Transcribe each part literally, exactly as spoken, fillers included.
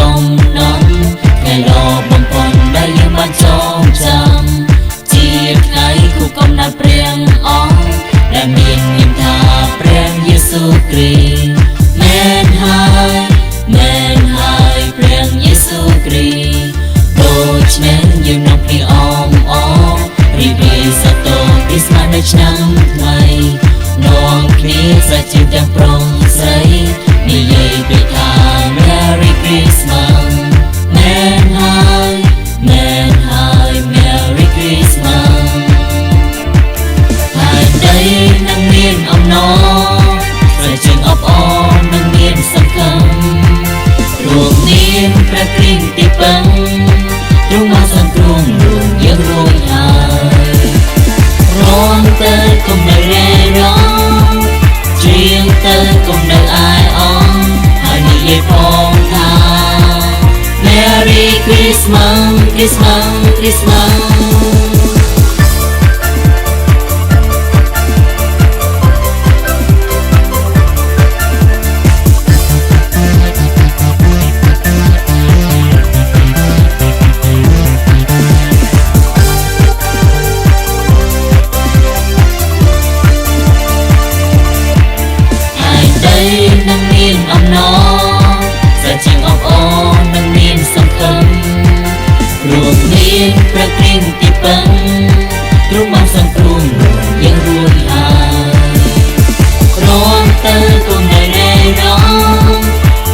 Tŏm anŭn, kơ lŏ ƀơ̆ng phŭn đa yơh mă čŏng čăm. Či kơ ai khŭ kŏm nă Breng ŏng, đa min min tha Breng Yêsu Krist. Mĕn hai, mĕn hai Breng Yêsu Krist. Đôč mĕn yơh nŏk ni ŏng ŏng. Rĭ rĭ sa tŏ Krismas nă čnăm tmai. Nŏk ni sa čim dăng prŏng sai. Ni yai pĕ tha Merry Christmas. Mĕn hai, mĕn hai Merry Christmas. Hai đơi năng min ŏng nŏ. Sa čing ŏp ŏng năng min sang khăm. Rŏng min prăk kring ti păng. Rŏng mă sang krung lung yơh rui hai. Rŏng tơ kŏm nă rai rŏng. Čing tơ kŏm nă ai ŏng. Hai ni yai phŏng tha. Merry Christmas, Christmas, Christmas. Hai đơi năng min ŏng nŏ, sa čing ŏp ŏng năng min sang khăm. Rŏng min prăk kring ti păng, rŏng mă sang krung lung yơh rui hai. Rŏng tơ kŏm nă rai rŏng,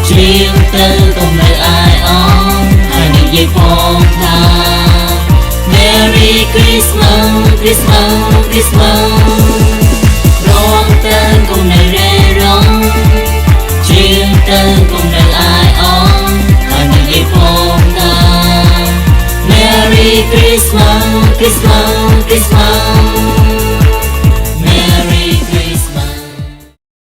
čing tơ kŏm nă ai ŏng, hai ni yai phŏng tha. Merry Christmas, Christmas, Christmas. Rŏng tơ kŏm nă rai rŏng, čing tơ kŏm nă ai ŏng, hai ni yai phŏng tha. Merry Christmas, Christmas, Christmas.